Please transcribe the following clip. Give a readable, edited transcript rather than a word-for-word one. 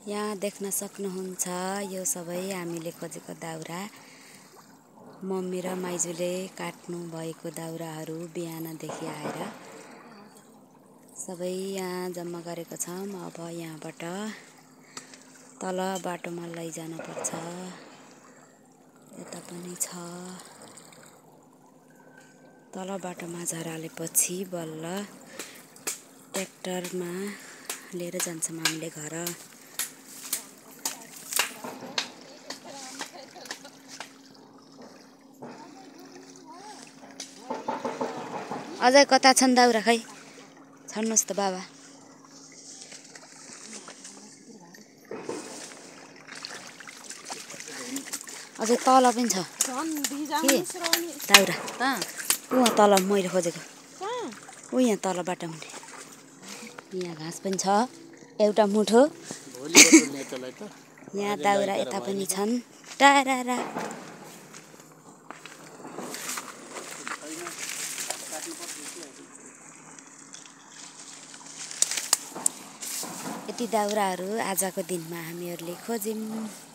यहाँ देख्न सक्नुहुन्छ यो सबै हामीले खोजेको दाउरा। मम्मी र माइजूले काट्नु भएको दाउराहरू बिहानदेखि आएर सबै यहाँ जम्मा गरेको छौँ। अब यहाँबाट तल बाटोमा लैजान पर्छ। यता पनि छ। तल बाटोमा झरालेपछि बल्ल ट्र्याक्टरमा लिएर जान्छौँ हामीले घर। अझै कता छन् दाउरा खै छाड्नुहोस् त बाबा। अझै तल पनि छ के दाउरा उहाँ तल मैले खोजेको ऊ यहाँ तल बाटोमा यहाँ घाँस पनि छ एउटा मुठो। यहाँ दाउरा यता पनि छन् टाढा। यति दाउराहरू आजको दिनमा हामीहरूले खोज्यौँ।